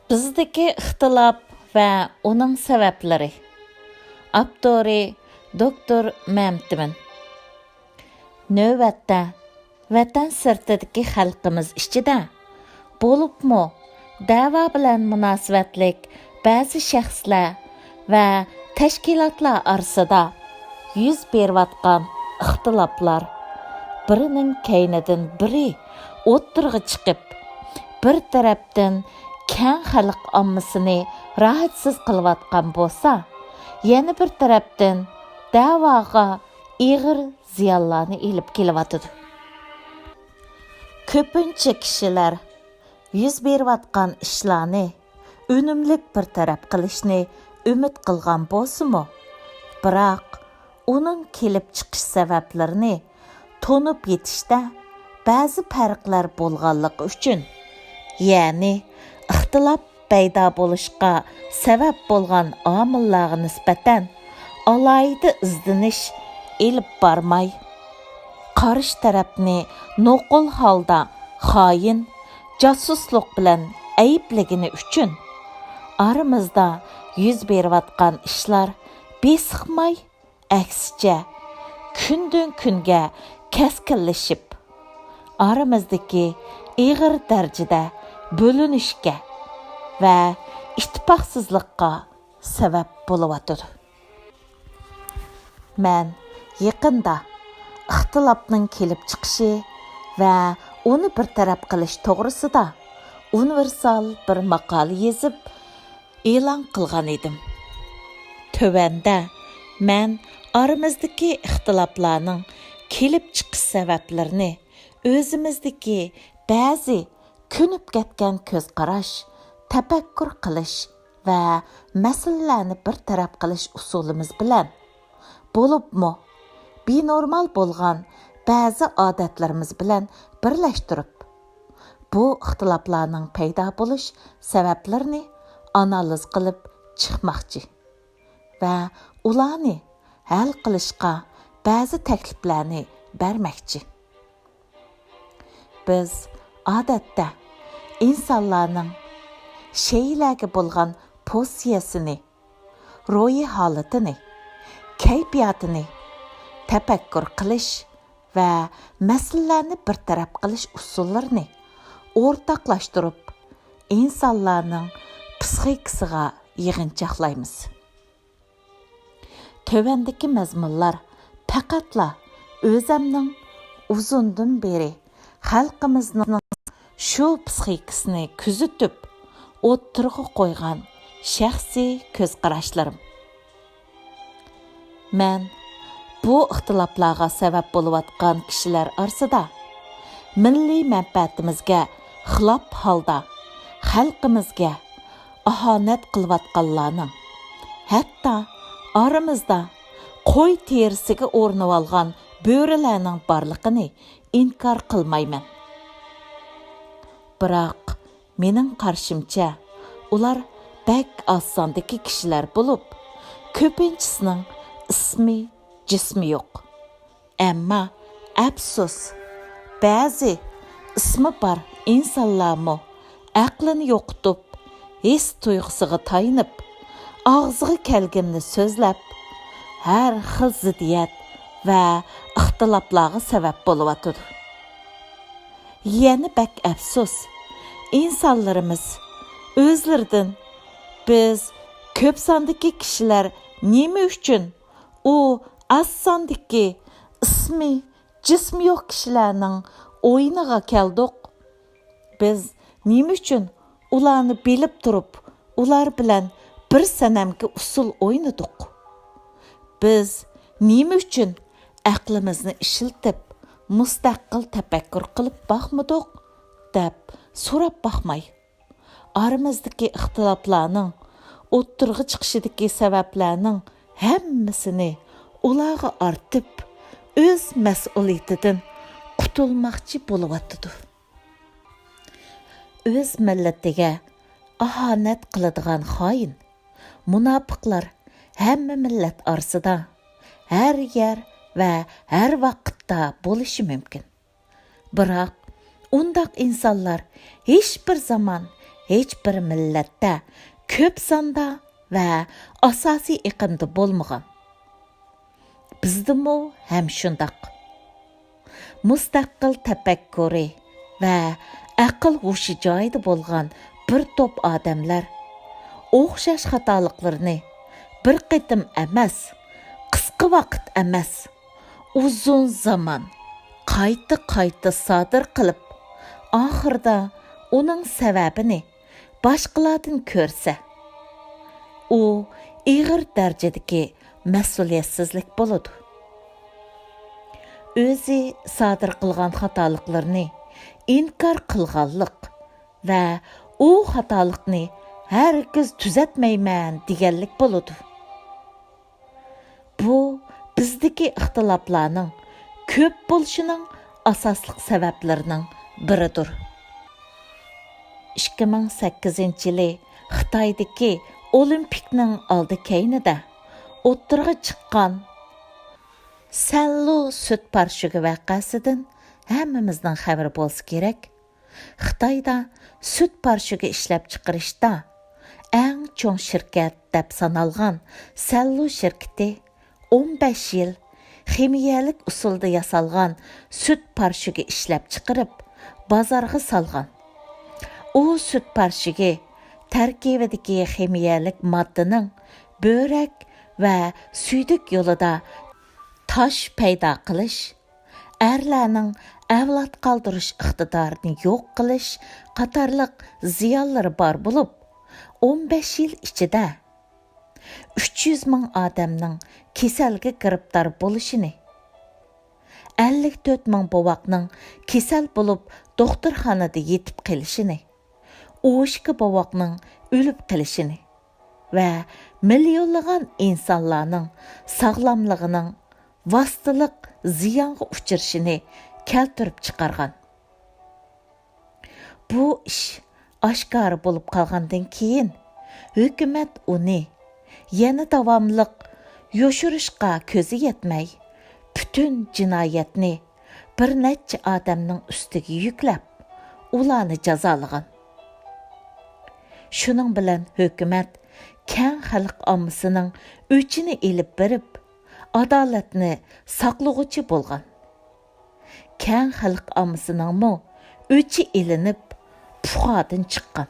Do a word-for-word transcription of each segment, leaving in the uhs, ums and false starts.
بىزدىكى ئىختىلاپ ۋە ئۇنىڭ سەۋەبلىرى. ئاپتورى: دوكتور مەمتىمىن. نۆۋەتتە، ۋەتەن سىرتىدىكى خەلقىمىز ئىچىدە، بولۇپمۇ دەۋا بىلەن مۇناسىۋەتلىك بەزى شەخسلەر ۋە تەشكىلاتلار ئارىسىدا يۈز بېرىۋاتقان ئىختىلاپلار بىرىنىڭ كەينىدىن بىرى ئوتتۇرىغا چىقىپ، بىر تەرەپتىن كەڭ خەلق ئاممىسىنى راھەتسىز قىلىۋاتقان بولسا، يەنە بىر تەرەپتىن دەۋاغا ئېغىر زىيانلارنى ئېلىپ كېلىۋاتىدۇ. كۆپىنچە كىشىلەر يۈز بېرىۋاتقان ئىشلارنى ئۈنۈملۈك بىر تەرەپ قىلىشنى ئۈمىد قىلغان بولسىمۇ، بىراق ئۇنىڭ كېلىپ چىقىش سەۋەبلىرىنى تونۇپ يېتىشتە بەزى پەرقلەر بولغانلىقى ئۈچۈن، يەنى ئىختىلاپ پەيدا بولۇشقا سەۋەب بولغان ئامىللارغا نىسبەتەن ئالاھىدە ئىزدىنىش ئېلىپ بارماي، قارشى تەرەپنى نوقۇل ھالدا خائىن، جاسۇسلۇق بىلەن ئەيىبلىگىنى ئۈچۈن، ئارىمىزدا يۈز بېرىۋاتقان ئىشلار بېسىقماي، ئەكسىچە، كۈندىن-كۈنگە كەسكىنلىشىپ، ئارىمىزدىكى ئېغىر دەرىجىدە بۆلۈنۈشكە ۋە ئىتتىپاقسىزلىققا سەۋەب بولۇۋاتىدۇ. مەن يېقىندا ئىختىلاپنىڭ كېلىپ چىقىشى ۋە ئۇنى بىر تەرەپ قىلىش توغرىسىدا ئۇنىۋېرسال بىر ماقالە يېزىپ، ئېلان قىلغان ئىدىم. تۆۋەندە مەن ئارىمىزدىكى ئىختىلاپلارنىڭ كېلىپ چىقىش سەۋەبلىرىنى ئۆزىمىزدىكى بەزى كۆنۈپ كەتكەن كۆز قاراش، تەپەككۇر قىلىش ۋە مەسىلىلەرنى بىر تەرەپ قىلىش ئۇسۇلىمىز بىلەن، بولۇپمۇ بىنورمال بولغان بەزى ئادەتلىرىمىز بىلەن بىرلەشتۈرۈپ، بۇ ئىختىلاپلارنىڭ پەيدا بولۇش سەۋەبلىرىنى ئانالىز قىلىپ چىقماقچى ۋە ئۇلارنى ھەل قىلىشقا بەزى تەكلىپلەرنى بەرمەكچى. بىز ئادەتتە ئىنسانلارنىڭ شەيئىلەرگە بولغان پوزىتسىيەسىنى، روھىي ھالىتىنى، كەيپىياتىنى، تەپەككۇر قىلىش ۋە مەسىلىلەرنى بىر تەرەپ قىلىش ئۇسۇللىرىنى ئورتاقلاشتۇرۇپ، ئىنسانلارنىڭ پىسخىكىسىغا يىغىنچاقلايمىز. تۆۋەندىكى مەزمۇنلار پەقەتلا ئۆزەمنىڭ ئۇزۇندىن بېرى خەلقىمىزنىڭ شۇ پىسخىكىسىنى كۆزىتىپ ئوتتۇرىغا قويغان شەخسىي كۆز قاراشلىرىم. مەن بۇ ئىختىلاپلارغا سەۋەب بولۇۋاتقان كىشىلەر ئارىسىدا مىللىي مەنپەئەتىمىزگە خىلاپ ھالدا خەلقىمىزگە ئاھانەت قىلىۋاتقانلارنىڭ، ھەتتا ئارىمىزدا قوي تېرىسىگە ئورىنىۋالغان بۆرىلەرنىڭ بارلىقىنى ئىنكار قىلمايمەن. بىراق، مېنىڭ قارىشىمچە، ئۇلار بەك ئاز ساندىكى كىشىلەر بولۇپ، كۆپىنچىسىنىڭ ئىسمى، جىسمى يوق. ئەمما، ئەپسۇس، بەزى ئىسمى بار ئىنسانلارمۇ ئەقلىنى يوقىتىپ، ھېس تۇيغۇسىغا تايىنىپ، ئاغزىغا كەلگىنىنى سۆزلەپ، ھەر خىل زىددىيەت ۋە ئىختىلاپلارغا سەۋەب بولۇۋاتىدۇ. يەنە بەك ئەپسۇس، ئىنسانلىرىمىز ئۆزلىرىدىن، بىز كۆپ ساندىكى كىشىلەر نېمە ئۈچۈن ئۇ ئاز ساندىكى ئىسمى، جىسمى يوق كىشىلەرنىڭ ئويۇنىغا كەلدۇق؟ بىز نېمە ئۈچۈن ئۇلارنى بىلىپ تۇرۇپ، ئۇلار بىلەن بىر سەنەمگە ئۇسسۇل ئوينىدۇق؟ بىز نېمە ئۈچۈن ئەقلىمىزنى ئىشلىتىپ، مۇستەقىل تەپەككۇر قىلىپ باقمىدۇق؟ دەپ سوراپ باقماي، ئارىمىزدىكى ئىختىلاپلارنىڭ ئوتتۇرىغا چىقىشىدىكى سەۋەبلەرنىڭ ھەممىسىنى ئۇلارغا ئارتىپ، ئۆز مەسئۇلىيىتىدىن قۇتۇلماقچى بولۇۋاتىدۇ. ئۆز مىللىتىگە ئاھانەت قىلىدىغان خائىن، مۇناپىقلار ھەممە مىللەت ئارىسىدا، ھەر يەر ۋە ھەر ۋاقىتتا بولۇشى مۇمكىن. بىراق، ئۇنداق ئىنسانلار ھېچبىر زامان، ھېچبىر مىللەتتە كۆپ ساندا ۋە ئاساسىي ئېقىمدا بولمىغان. بىزدىمۇ ھەم شۇنداق. مۇستەقىل تەپەككۇرى ۋە ئەقىل ھوشى جايىدا بولغان بىر توپ ئادەملەر ئوخشاش خاتالىقلىرىنى بىر قېتىم ئەمەس، قىسقا ۋاقىت ئەمەس، ئۇزۇن زامان قايتا-قايتا سادىر قىلىپ، ئاخىرىدا ئۇنىڭ سەۋەبىنى باشقىلاردىن كۆرسە، ئۇ ئېغىر دەرىجىدىكى مەسئۇلىيەتسىزلىك بولىدۇ. ئۆزى سادىر قىلغان خاتالىقلىرىنى ئىنكار قىلغانلىق ۋە ئۇ خاتالىقنى ھەرگىز تۈزەتمەيمەن دېگەنلىك بولىدۇ. بۇ بىزدىكى ئىختىلاپلارنىڭ كۆپ بولۇشىنىڭ ئاساسلىق سەۋەبلىرىنىڭ بىرىدۇر. ئىككى مىڭ سەككىزىنچى يىلى خىتايدىكى ئولىمپىكنىڭ ئالدى كەينىدە ئوتتۇرىغا چىققان سەنلۇ سۈت پاراشوكى ۋەقەسىدىن ھەممىمىزنىڭ خەۋىرى بولسا كېرەك. خىتايدا سۈت پاراشوكى ئىشلەپچىقىرىشتا ئەڭ چوڭ شىركەت دەپ سانالغان سەنلۇ شىركىتى ئون بەش يىل خىمىيەلىك ئۇسۇلدا ياسالغان سۈت پاراشوكى ئىشلەپچىقىرىپ، بازارغا سالغان. ئۇ سۈت پاراشوكى تەركىبىدىكى خىمىيەلىك ماددىنىڭ بۆرەك ۋە سۈيدۈك يولىدا تاش پەيدا قىلىش، ئەرلەرنىڭ ئەۋلاد قالدۇرۇش ئىقتىدارىنى يوق قىلىش قاتارلىق زىيانلىرى بار بولۇپ، ئون بەش يىل ئىچىدە ئۈچ يۈز مىڭ ئادەمنىڭ كېسەلگە گىرىپتار بولۇشىنى، ئەللىك تۆت مىڭ بوۋاقنىڭ كېسەل بولۇپ دوختۇرخانىدا يېتىپ قېلىشىنى، ئون ئىككى بوۋاقنىڭ ئۆلۈپ قېلىشىنى ۋە مىليونلىغان ئىنسانلارنىڭ ساغلاملىقىنىڭ ۋاسىتىلىق زىيانغا ئۇچرىشىنى كەلتۈرۈپ چىقارغان. بۇ ئىش ئاشكارا بولۇپ قالغاندىن كېيىن، ھۆكۈمەت ئۇنى يەنە داۋاملىق يوشۇرۇشقا كۆزى يەتمەي، پۈتۈن جىنايەتنى بىر نەچچە ئادەمنىڭ ئۈستىگە يۈكلەپ، ئۇلارنى جازالىغان. شۇنىڭ بىلەن ھۆكۈمەت كەڭ خەلق ئاممىسىنىڭ ئۆچىنى ئېلىپ بېرىپ، ئادالەتنى ساقلىغۇچى بولغان. كەڭ خەلق ئاممىسىنىڭمۇ ئۆچى ئېلىنىپ، پۇخادىن چىققان.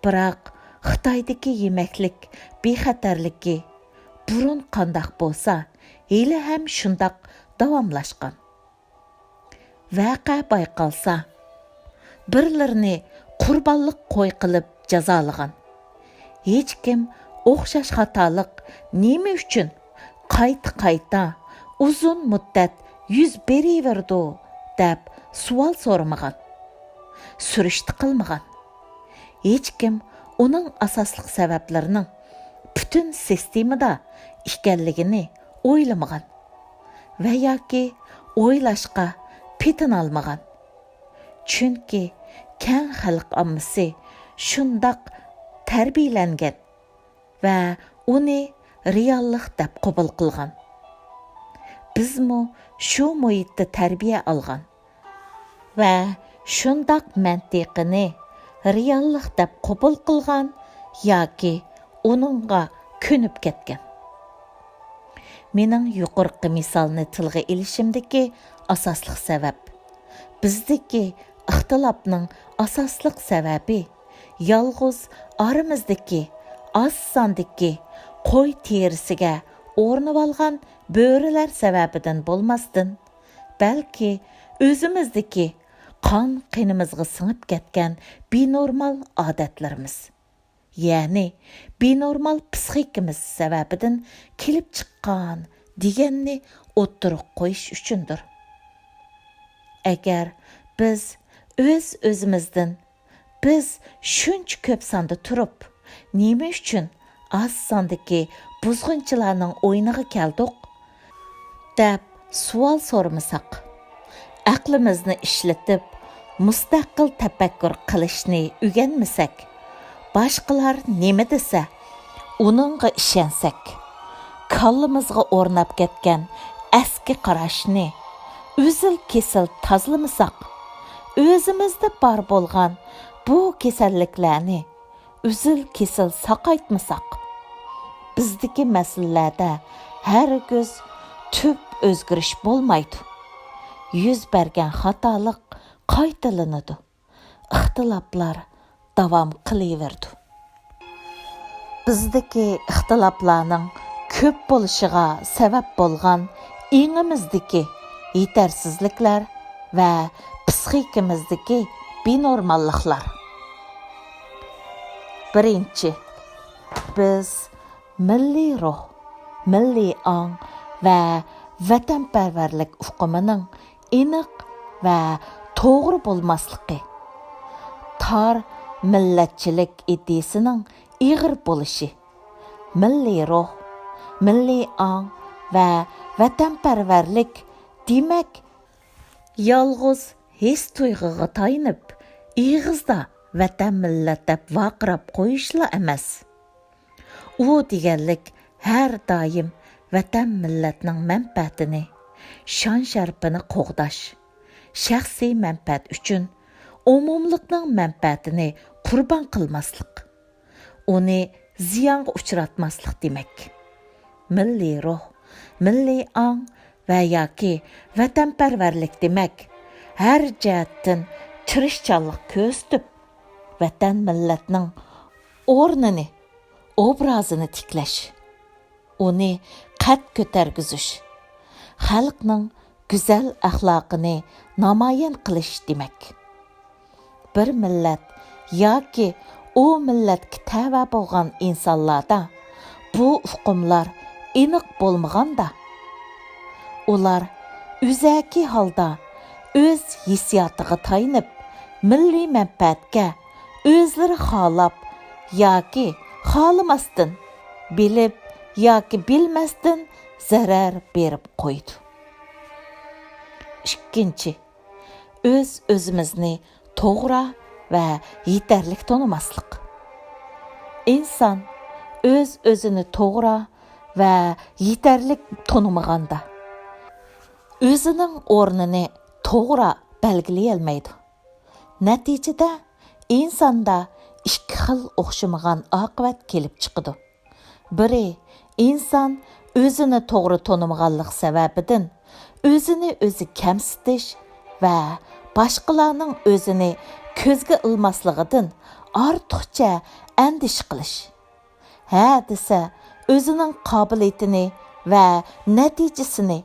بىراق، خىتايدىكى يېمەكلىك بىخەتەرلىكى بۇرۇن قانداق بولسا، ھېلىھەم شۇنداق داۋاملاشقان. ۋەقە بايقالسا، بىرلىرىنى قۇربانلىق قوي قىلىپ جازالىغان. ھېچكىم ئوخشاش خاتالىق نېمە ئۈچۈن قايتا-قايتا ئۇزۇن مۇددەت يۈز بېرىۋېرىدۇ دەپ سوئال سورىمىغان، سۈرۈشتە قىلمىغان. ھېچكىم ئۇنىڭ ئاساسلىق سەۋەبلىرىنىڭ پۈتۈن سىستېمىدا ئىكەنلىكىنى ئويلىمىغان ۋە ياكى ئويلاشقا پېتىنالمىغان. چۈنكى كەڭ خەلق ئاممىسى شۇنداق تەربىيەلەنگەن ۋە ئۇنى رېئاللىق دەپ قوبۇل قىلغان. بىزمۇ شۇ مۇھىتتا تەربىيە ئالغان ۋە شۇنداق مەنتىقىنى رېئاللىق دەپ قوبۇل قىلغان ياكى ئۇنىڭغا كۆنۈپ كەتكەن. مېنىڭ يۇقىرىقى مىسالنى تىلغا ئېلىشىمدىكى ئاساسلىق سەۋەب، بىزدىكى ئىختىلاپنىڭ ئاساسلىق سەۋەبى يالغۇز ئارىمىزدىكى ئاز ساندىكى قوي تېرىسىگە ئورىنىۋالغان بۆرىلەر سەۋەبىدىن بولماستىن، بەلكى ئۆزىمىزدىكى قان قېنىمىزغا سىڭىپ كەتكەن بىنورمال ئادەتلىرىمىز، يەنى بىنورمال پىسخىكىمىز سەۋەبىدىن كېلىپ چىققان دېگەننى ئوتتۇرىغا قويۇش ئۈچۈندۇر. ئەگەر بىز ئۆز-ئۆزىمىزدىن، بىز شۇنچە كۆپ ساندا تۇرۇپ، نېمە ئۈچۈن ئاز ساندىكى بۇزغۇنچىلارنىڭ ئويۇنىغا كەلدۇق؟ دەپ سوئال سورىمىساق، ئەقلىمىزنى ئىشلىتىپ، مۇستەقىل تەپەككۇر قىلىشنى ئۆگەنمىسەك، باشقىلار نېمە دېسە، ئۇنىڭغا ئىشەنسەك، كاللىمىزغا ئورناپ كەتكەن ئەسكى قاراشنى ئۈزۈل-كېسىل تازىلىمىساق، ئۆزىمىزدە بار بولغان بۇ كېسەللىكلەرنى ئۈزۈل-كېسىل ساقايتمىساق، بىزدىكى مەسىلىلەردە ھەرگىز تۈپ ئۆزگىرىش بولمايدۇ. يۈز بەرگەن خاتالىق قايتىلىنىدۇ. ئىختىلاپلار داۋام قىلىۋېرىدۇ. بىزدىكى ئىختىلاپلارنىڭ كۆپ بولۇشىغا سەۋەب بولغان ئېڭىمىزدىكى يېتەرسىزلىكلەر ۋە پىسخىكىمىزدىكى بىنورماللىقلار. بىرىنچى، بىز مىللىي روھ، مىللىي ئاڭ ۋە ۋەتەنپەرۋەرلىك ئۇقۇمىنىڭ ئېنىق ۋە توغرا بولماسلىقى، تار مىللەتچىلىك ئىدىيىسىنىڭ ئېغىر بولۇشى، مىللىي روھ، مىللىي ئاڭ ۋە ۋەتەنپەرۋەرلىك، دېمەك، يالغۇز ھېس-تۇيغۇغا تايىنىپ، ئېغىزدا ۋەتەن، مىللەت دەپ ۋارقىراپ قويۇشلا ئەمەس. ئۇ دېگەنلىك ھەر دائىم ۋەتەن، مىللەتنىڭ مەنپەئەتىنى، شان-شەرىپىنى قوغداش، شەخسىي مەنپەئەت ئۈچۈن ئومۇملۇقنىڭ مەنپەئەتىنى قۇربان قىلماسلىق، ئۇنى زىيانغا ئۇچراتماسلىق دېمەك. مىللىي روھ، مىللىي ئاڭ ۋە ياكى ۋەتەنپەرۋەرلىك دېمەك، ھەر جەھەتتىن تىرىشچانلىق كۆرسىتىپ، ۋەتەن، مىللەتنىڭ ئورنىنى، ئوبرازىنى تىكلەش، ئۇنى قەد كۆتەرگۈزۈش، خەلقنىڭ گۈزەل ئەخلاقىنى نامايان قىلىش دېمەك. بىر مىللەت ياكى ئۇ مىللەتكە تەۋە بولغان ئىنسانلاردا بۇ ئۇقۇملار ئېنىق بولمىغاندا، ئۇلار ئۆزەكى ھالدا ئۆز ھېسسىياتىغا تايىنىپ، مىللىي مەنپەئەتكە ئۆزلىرى خالاپ ياكى خالىماستىن، بىلىپ ياكى بىلمەستىن زەرەر بېرىپ قويىدۇ. ئىككىنچى، ئۆز-ئۆزىمىزنى توغرا ۋە يېتەرلىك تونۇماسلىق. ئىنسان ئۆز-ئۆزىنى توغرا ۋە يېتەرلىك تونۇمىغاندا، ئۆزىنىڭ ئورنىنى توغرا بەلگىلىيەلمەيدۇ. نەتىجىدە، ئىنساندا ئىككى خىل ئوخشىمىغان ئاقىۋەت كېلىپ چىقىدۇ. بىرى، ئىنسان ئۆزىنى توغرا تونۇمىغانلىق سەۋەبىدىن ئۆزىنى ئۆزى كەمسىتىش ۋە باشقىلارنىڭ ئۆزىنى كۆزگە ئىلماسلىقىدىن ئارتۇقچە ئەندىشە قىلىش. ھە دېسە، ئۆزىنىڭ قابىلىيىتىنى ۋە نەتىجىسىنى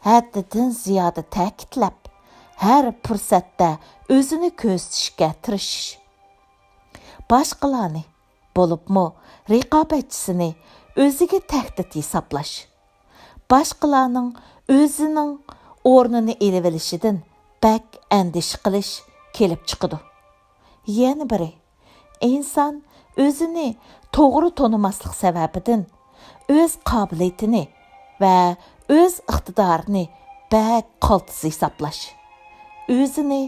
ھەددىدىن زىيادە تەكىتلەپ، ھەر پۇرسەتتە ئۆزىنى كۆرسىتىشكە تىرىشىش. باشقىلارنى، بولۇپمۇ رىقابەتچىسىنى ئۆزىگە تەھدىت ھېسابلاش. باشقىلارنىڭ ئۆزىنىڭ ئورنىنى ئېلىۋېلىشىدىن بەك ئەندىشە قىلىش كېلىپ چىقىدۇ. يەنە بىرى، ئىنسان ئۆزىنى توغرا تونۇماسلىق سەۋەبىدىن ئۆز قابىلىيىتىنى ۋە ئۆز ئىقتىدارىنى بەك قالتىس ھېسابلاش. ئۆزىنى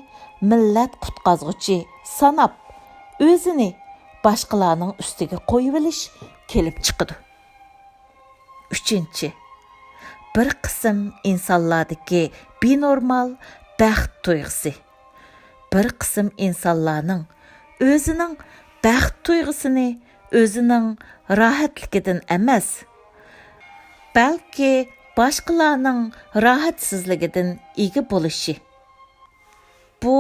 مىللەت قۇتقازغۇچى ساناپ، ئۆزىنى باشقىلارنىڭ ئۈستىگە قويۇۋېلىش كېلىپ چىقىدۇ. ئۈچىنچى، بىر قىسىم ئىنسانلاردىكى بىنورمال بەخت تۇيغۇسى. بىر قىسىم ئىنسانلارنىڭ ئۆزىنىڭ بەخت تۇيغۇسىنى ئۆزىنىڭ راھەتلىكىدىن ئەمەس، بەلكى باشقىلارنىڭ راھەتسىزلىكىدىن ئىگە بولۇشى. بۇ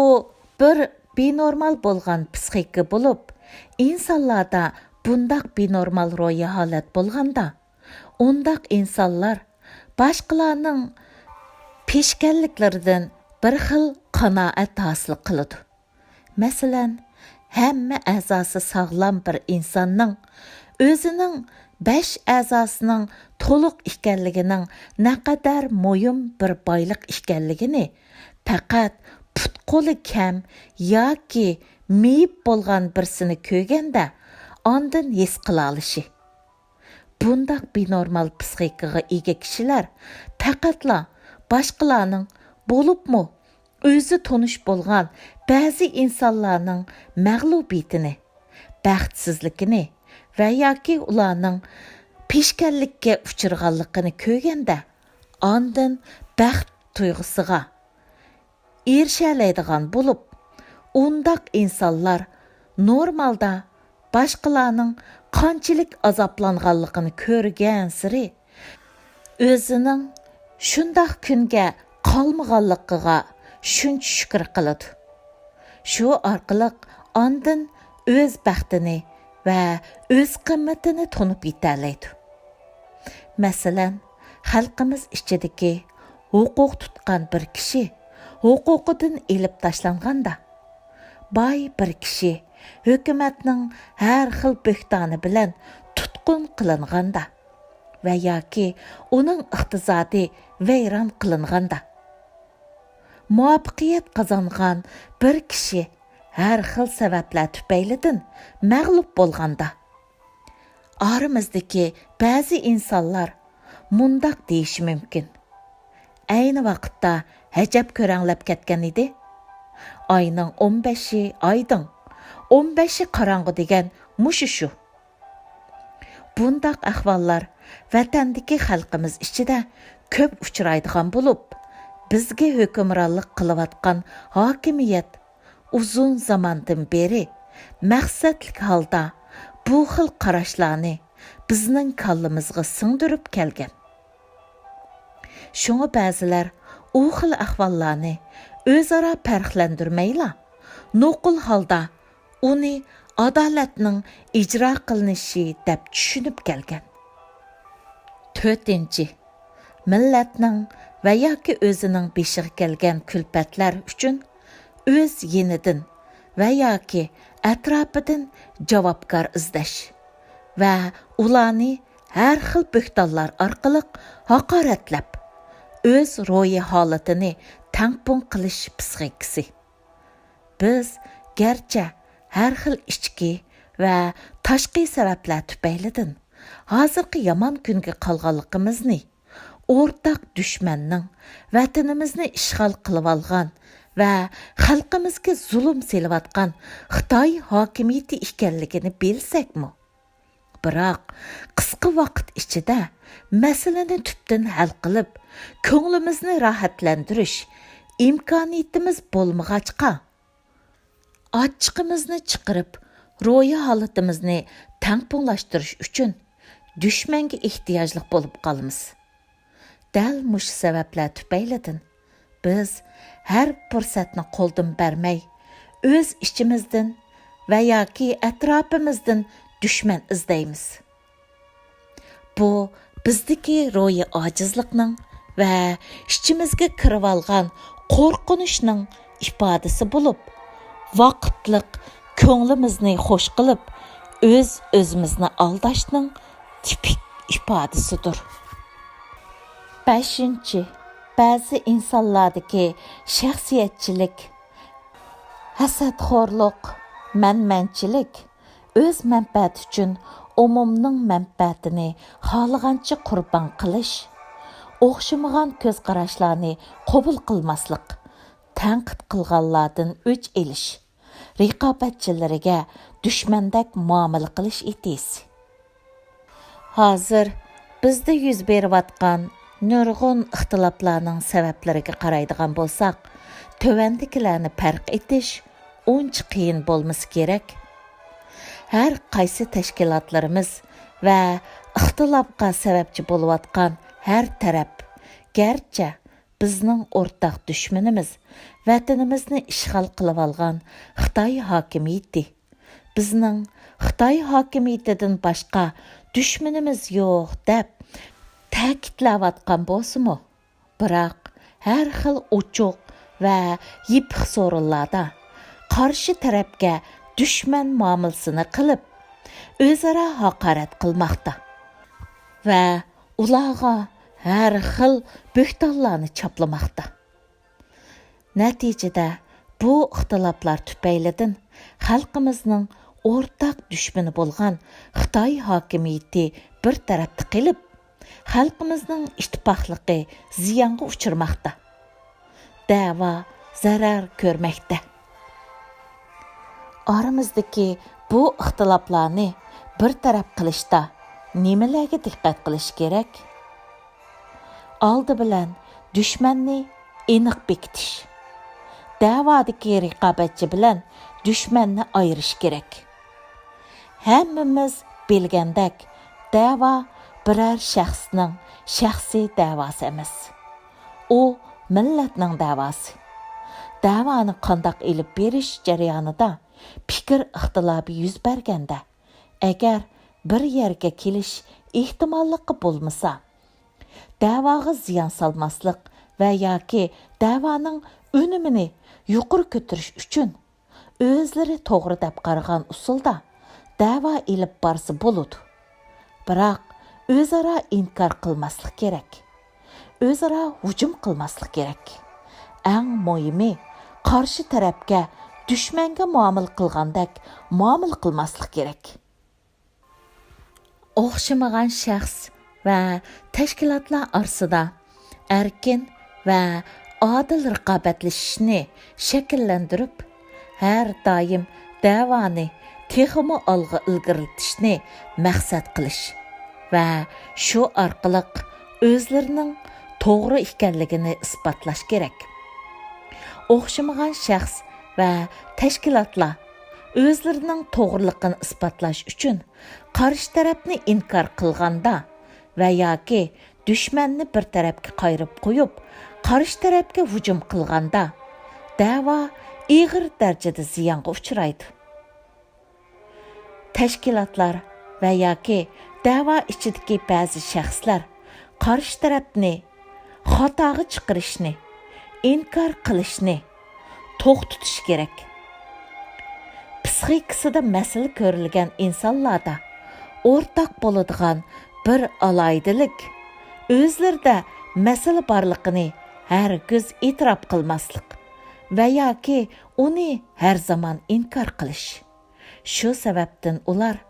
بىر بىنورمال بولغان پىسخىكا بولۇپ، ئىنسانلاردا بۇنداق بىنورمال روھىي ھالەت بولغاندا، ئۇنداق ئىنسانلار باشقىلارنىڭ پېشكەللىكلىرىدىن بىر خىل قانائەت ھاسىل قىلىدۇ. مەسىلەن، ھەممە ئەزاسى ساغلام بىر ئىنساننىڭ ئۆزىنىڭ بەش ئەزاسىنىڭ تولۇق ئىكەنلىكىنىڭ نەقەدەر مۇھىم بىر بايلىق ئىكەنلىكىنى پەقەت پۇت-قولى كەم ياكى مېيىپ بولغان بىرسىنى كۆرگەندە ئاندىن ھېس قىلالىشى. بۇنداق بىنورمال پىسخىكىغا ئىگە كىشىلەر پەقەتلا باشقىلارنىڭ، بولۇپمۇ ئۆزى تونۇش بولغان بەزى ئىنسانلارنىڭ مەغلۇبىيىتىنى، بەختسىزلىكىنى ۋە ياكى ئۇلارنىڭ پېشكەللىككە ئۇچرىغانلىقىنى كۆرگەندە، ئاندىن بەخت تۇيغۇسىغا ئېرىشەلەيدىغان بولۇپ، ئۇنداق ئىنسانلار نورمالدا باشقىلارنىڭ قانچىلىك ئازابلانغانلىقىنى كۆرگەنسېرى، ئۆزىنىڭ شۇنداق كۈنگە قالمىغانلىقىغا شۇنچە شۈكۈر قىلىدۇ. شۇ ئارقىلىق ئاندىن ئۆز بەختىنى ۋە ئۆز قىممىتىنى تونۇپ يېتەلەيدۇ. مەسىلەن، خەلقىمىز ئىچىدىكى ھوقۇق تۇتقان بىر كىشى ھوقۇقىدىن ئېلىپ تاشلانغاندا، باي بىر كىشى ھۆكۈمەتنىڭ ھەر خىل بۆھتانى بىلەن تۇتقۇن قىلىنغاندا ۋە ياكى ئۇنىڭ ئىقتىسادى ۋەيران قىلىنغاندا، مۇۋەپپەقىيەت قازانغان بىر كىشى ھەر خىل سەۋەبلەر تۈپەيلىدىن مەغلۇپ بولغاندا، ئارىمىزدىكى بەزى ئىنسانلار مۇنداق دېيىشى مۇمكىن: «ئەينى ۋاقىتتا ھەجەپ كۆرەڭلەپ كەتكەن ئىدى. ئاينىڭ ئون بەشى ئايدىڭ، ئون بەشى قاراڭغۇ دېگەن مۇشۇ شۇ.» بۇنداق ئەھۋاللار ۋەتەندىكى خەلقىمىز ئىچىدە كۆپ ئۇچرايدىغان بولۇپ، بىزگە ھۆكۈمرانلىق قىلىۋاتقان ھاكىمىيەت ئۇزۇن زاماندىن بېرى مەقسەتلىك ھالدا بۇ خىل قاراشلارنى بىزنىڭ كاللىمىزغا سىڭدۈرۈپ كەلگەن. شۇڭا بەزىلەر ئۇ خىل ئەھۋاللارنى ئۆزئارا پەرقلەندۈرمەيلا، نوقۇل ھالدا ئۇنى ئادالەتنىڭ ئىجرا قىلىنىشى دەپ چۈشىنىپ كەلگەن. تۆتىنچى، مىللەتنىڭ ۋە ياكى ئۆزىنىڭ بېشىغا كەلگەن كۈلپەتلەر ئۈچۈن ئۆز يېنىدىن ۋە ياكى ئەتراپىدىن جاۋابكار ئىزدەش ۋە ئۇلارنى ھەر خىل بۆھتانلار ئارقىلىق ھاقارەتلەپ، ئۆز روھىي ھالىتىنى تەڭپۇڭ قىلىش پىسخىكىسى. بىز گەرچە ھەر خىل ئىچكى ۋە تاشقى سەۋەبلەر تۈپەيلىدىن ھازىرقى يامان كۈنگە قالغانلىقىمىزنى، ئورتاق دۈشمەننىڭ ۋەتىنىمىزنى ئىشغال قىلىۋالغان ۋە خەلقىمىزگە زۇلۇم سېلىۋاتقان خىتاي ھاكىمىيىتى ئىكەنلىكىنى بىلسەكمۇ، بىراق، قىسقا ۋاقىت ئىچىدە مەسىلىنى تۈپتىن ھەل قىلىپ، كۆڭلىمىزنى راھەتلەندۈرۈش ئىمكانىيىتىمىز بولمىغاچقا، ئاچچىقىمىزنى چىقىرىپ، روھىي ھالىتىمىزنى تەڭپۇڭلاشتۇرۇش ئۈچۈن دۈشمەنگە ئېھتىياجلىق بولۇپ قالىمىز. دەل مۇشۇ سەۋەبلەر تۈپەيلىدىن بىز ھەر پۇرسەتنى قولدىن بەرمەي، ئۆز ئىچىمىزدىن ۋە ياكى ئەتراپىمىزدىن دۈشمەن ئىزدەيمىز. بۇ بىزدىكى روھىي ئاجىزلىقنىڭ ۋە ئىچىمىزگە كىرىۋالغان قورقۇنچنىڭ ئىپادىسى بولۇپ، ۋاقىتلىق كۆڭلىمىزنى خوش قىلىپ، ئۆز-ئۆزىمىزنى ئالداشنىڭ تىپىك ئىپادىسىدۇر. بەشىنچى، بەزى ئىنسانلاردىكى شەخسىيەتچىلىك، ھەسەتخورلۇق، مەنمەنچىلىك، ئۆز مەنپەئەتى ئۈچۈن ئومۇمنىڭ مەنپەئەتىنى خالىغانچە قۇربان قىلىش، ئوخشىمىغان كۆز قاراشلارنى قوبۇل قىلماسلىق، تەنقىد قىلغانلاردىن ئۆچ ئېلىش، رىقابەتچىلىرىگە دۈشمەندەك مۇئامىلە قىلىش ئېتىسى. ھازىر بىزدە يۈز بېرىۋاتقان نۇرغۇن ئىختىلاپلارنىڭ سەۋەبلىرىگە قارايدىغان بولساق، تۆۋەندىكىلەرنى پەرق ئېتىش ئۇنچە قىيىن بولمىسا كېرەك. ھەر قايسى تەشكىلاتلىرىمىز ۋە ئىختىلاپقا سەۋەبچى بولۇۋاتقان ھەر تەرەپ، گەرچە بىزنىڭ ئورتاق دۈشمىنىمىز ۋەتىنىمىزنى ئىشغال قىلىۋالغان خىتاي ھاكىمىيىتى، بىزنىڭ خىتاي ھاكىمىيىتىدىن باشقا دۈشمىنىمىز يوق دەپ تەكىتلەۋاتقان بولسىمۇ، بىراق ھەر خىل ئوچۇق ۋە يېپىق سورۇنلاردا قارشى تەرەپكە دۈشمەن مۇئامىلىسىنى قىلىپ، ئۆزئارا ھاقارەت قىلماقتا ۋە ئۇلارغا ھەر خىل بۆھتانلارنى چاپلىماقتا. نەتىجىدە، بۇ ئىختىلاپلار تۈپەيلىدىن خەلقىمىزنىڭ ئورتاق دۈشمىنى بولغان خىتاي ھاكىمىيىتى بىر تەرەپتە قېلىپ، خەلقىمىزنىڭ ئىتتىپاقلىقى زىيانغا ئۇچرىماقتا، دەۋا زەرەر كۆرمەكتە. ئارىمىزدىكى بۇ ئىختىلاپلارنى بىر تەرەپ قىلىشتا نېمىلەرگە دىققەت قىلىش كېرەك؟ ئالدى بىلەن دۈشمەننى ئېنىق بېكىتىش. دەۋادىكى رىقابەتچى بىلەن دۈشمەننى ئايرىش كېرەك. ھەممىمىز بىلگەندەك، دەۋا بىرەر شەخسنىڭ شەخسىي دەۋاسى ئەمەس. ئۇ مىللەتنىڭ دەۋاسى. دەۋانى قانداق ئېلىپ بېرىش جەريانىدا پىكىر ئىختىلاپى يۈز بەرگەندە، ئەگەر بىر يەرگە كېلىش ئېھتىماللىقى بولمىسا، دەۋاغا زىيان سالماسلىق ۋە ياكى دەۋانىڭ ئۈنۈمىنى يۇقىرى كۆتۈرۈش ئۈچۈن ئۆزلىرى توغرا دەپ قارىغان ئۇسۇلدا دەۋا ئېلىپ بارسا بولىدۇ. بىراق ئۆزئارا ئىنكار قىلماسلىق كېرەك. ئۆزئارا ھۇجۇم قىلماسلىق كېرەك. ئەڭ مۇھىمى، قارشى تەرەپكە دۈشمەنگە مۇئامىلە قىلغاندەك مۇئامىلە قىلماسلىق كېرەك. ئوخشىمىغان شەخس ۋە تەشكىلاتلار ئارىسىدا ئەركىن ۋە ئادىل رىقابەتلىشىشنى شەكىللەندۈرۈپ، ھەر دائىم دەۋانى تېخىمۇ ئالغا ئىلگىرىلىتىشنى مەقسەت قىلىش ۋە شۇ ئارقىلىق ئۆزلىرىنىڭ توغرا ئىكەنلىكىنى ئىسپاتلاش كېرەك. ئوخشىمىغان شەخس ۋە تەشكىلاتلار ئۆزلىرىنىڭ توغرىلىقىنى ئىسپاتلاش ئۈچۈن قارشى تەرەپنى ئىنكار قىلغاندا ۋە ياكى دۈشمەننى بىر تەرەپكە قايرىپ قويۇپ، قارشى تەرەپكە ھۇجۇم قىلغاندا، دەۋا ئېغىر دەرىجىدە زىيانغا ئۇچرايدۇ. تەشكىلاتلار ۋە ياكى دەۋا ئىچىدىكى بەزى شەخسلەر قارشى تەرەپنى خاتاغا چىقىرىشنى، ئىنكار قىلىشنى توختىتىش كېرەك. پىسخىكىسىدا مەسىلە كۆرۈلگەن ئىنسانلاردا ئورتاق بولىدىغان بىر ئالاھىدىلىك، ئۆزلىرىدە مەسىلە بارلىقىنى ھەرگىز ئېتىراپ قىلماسلىق ۋە ياكى ئۇنى ھەر زامان ئىنكار قىلىش. شۇ سەۋەبتىن ئۇلار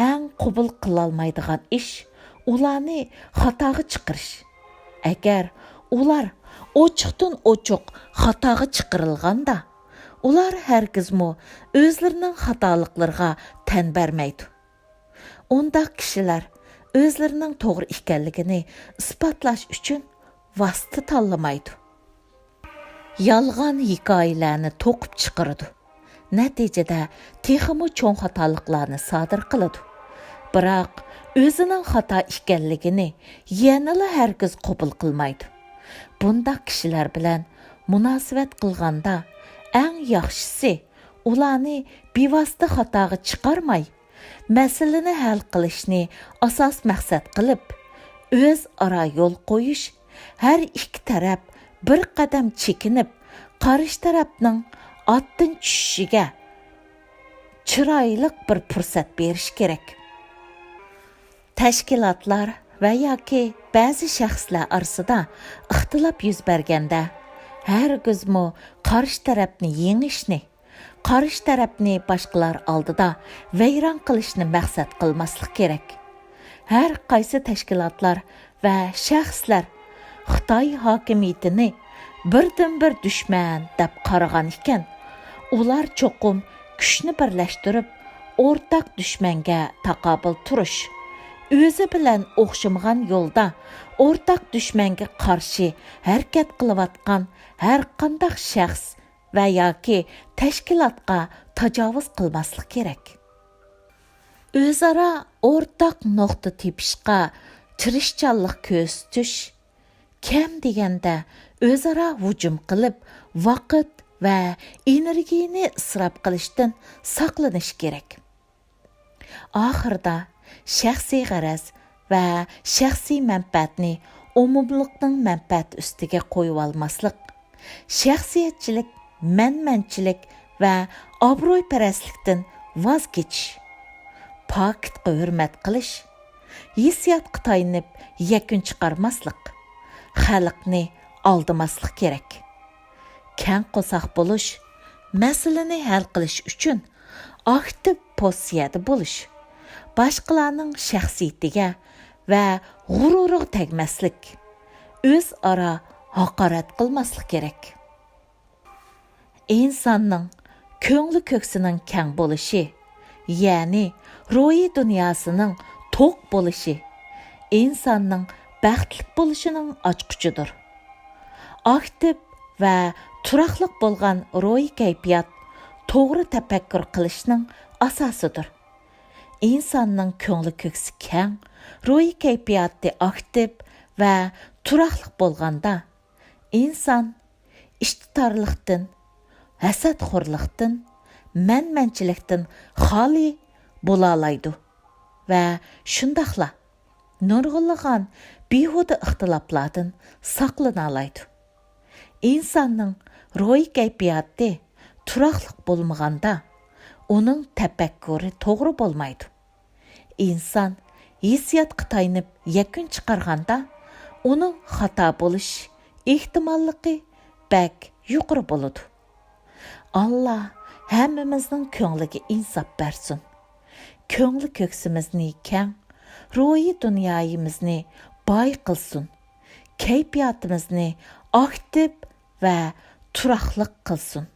ئەڭ قوبۇل قىلالمايدىغان ئىش ئۇلارنى خاتاغا چىقىرىش. ئەگەر ئۇلار ئوچۇقتىن ئوچۇق خاتاغا چىقىرىلغاندا، ئۇلار ھەرگىزمۇ ئۆزلىرىنىڭ خاتالىقلىرىغا تەن بەرمەيدۇ. ئۇنداق كىشىلەر ئۆزلىرىنىڭ توغرا ئىكەنلىكىنى ئىسپاتلاش ئۈچۈن ۋاسىتە تاللىمايدۇ. يالغان ھېكايىلەرنى توقۇپ چىقىرىدۇ. نەتىجىدە تېخىمۇ چوڭ خاتالىقلارنى سادىر قىلىدۇ. بىراق ئۆزىنىڭ خاتا ئىكەنلىكىنى يەنىلا ھەرگىز قوبۇل قىلمايدۇ. بۇنداق كىشىلەر بىلەن مۇناسىۋەت قىلغاندا ئەڭ ياخشىسى ئۇلارنى بىۋاسىتە خاتاغا چىقارماي، مەسىلىنى ھەل قىلىشنى ئاساس مەقسەت قىلىپ، ئۆزئارا يول قويۇش، ھەر ئىككى تەرەپ بىر قەدەم چېكىنىپ، قارشى تەرەپنىڭ ئاتتىن چۈشۈشىگە چىرايلىق بىر پۇرسەت بېرىش كېرەك. تەشكىلاتلار ۋە ياكى بەزى شەخسلەر ئارىسىدا ئىختىلاپ يۈز بەرگەندە، ھەرگىزمۇ قارشى تەرەپنى يېڭىشنى، قارشى تەرەپنى باشقىلار ئالدىدا ۋەيران قىلىشنى مەقسەت قىلماسلىق كېرەك. ھەر قايسى تەشكىلاتلار ۋە شەخسلەر خىتاي ھاكىمىيىتىنى بىردىنبىر دۈشمەن دەپ قارىغان ئىكەن، ئۇلار چوقۇم كۈچنى بىرلەشتۈرۈپ، ئورتاق دۈشمەنگە تاقابىل تۇرۇش، ئۆزى بىلەن ئوخشىمىغان يولدا ئورتاق دۈشمەنگە قارشى ھەرىكەت قىلىۋاتقان ھەرقانداق شەخس ۋە ياكى تەشكىلاتقا تاجاۋۇز قىلماسلىق كېرەك. ئۆزئارا ئورتاق نۇقتا تېپىشقا تىرىشچانلىق كۆرسىتىش، كەم دېگەندە ئۆزئارا ھۇجۇم قىلىپ، ۋاقىت ۋە ئېنېرگىيەنى ئىسراپ قىلىشتىن ساقلىنىش كېرەك. ئاخىرىدا شەخسىي غەرەز ۋە شەخسىي مەنپەئەتنى ئومۇملۇقنىڭ مەنپەئەتى ئۈستىگە قويۇۋالماسلىق، شەخسىيەتچىلىك، مەنمەنچىلىك ۋە ئابرۇيپەرەسلىكتىن ۋاز كېچىش، پاكىتقا ھۆرمەت قىلىش، ھېسسىياتقا تايىنىپ يەكۈن چىقارماسلىق، خەلقنى ئالدىماسلىق كېرەك. كەڭ قورساق بولۇش، مەسىلىنى ھەل قىلىش ئۈچۈن ئاكتىپ پوزىتسىيەدە بولۇش، باشقىلارنىڭ شەخسىيىتىگە ۋە غۇرۇرىغا تەگمەسلىك، ئۆزئارا ھاقارەت قىلماسلىق كېرەك. ئىنساننىڭ كۆڭلى كۆكسىنىڭ كەڭ بولۇشى، يەنى روھىي دۇنياسىنىڭ توق بولۇشى ئىنساننىڭ بەختلىك بولۇشىنىڭ ئاچقۇچىدۇر. ئاكتىپ ۋە تۇراقلىق بولغان روھىي كەيپىيات توغرا تەپەككۇر قىلىشنىڭ ئاساسىدۇر. ئىنساننىڭ كۆڭلى كۆكسى كەڭ، روھىي كەيپىياتى ئاكتىپ ۋە تۇراقلىق بولغاندا، ئىنسان ئىچتارلىقتىن، ھەسەتخورلۇقتىن، مەنمەنچىلىكتىن خالىي بولالايدۇ ۋە شۇنداقلا نۇرغۇنلىغان بىھۇدە ئىختىلاپلاردىن ساقلىنالايدۇ. ئىنساننىڭ روھىي كەيپىياتى تۇراقلىق بولمىغاندا، ئۇنىڭ تەپەككۇرى توغرا بولمايدۇ. ئىنسان ھېسسىياتقا تايىنىپ يەكۈن چىقارغاندا، ئۇنىڭ خاتا بولۇش ئېھتىماللىقى بەك يۇقىرى بولىدۇ. ئاللا ھەممىمىزنىڭ كۆڭلىگە ئىنساپ بەرسۇن. كۆڭلى كۆكسىمىزنى كەڭ، روھىي دۇنيايىمىزنى باي قىلسۇن. كەيپىياتىمىزنى ئاكتىپ ۋە تۇراقلىق قىلسۇن.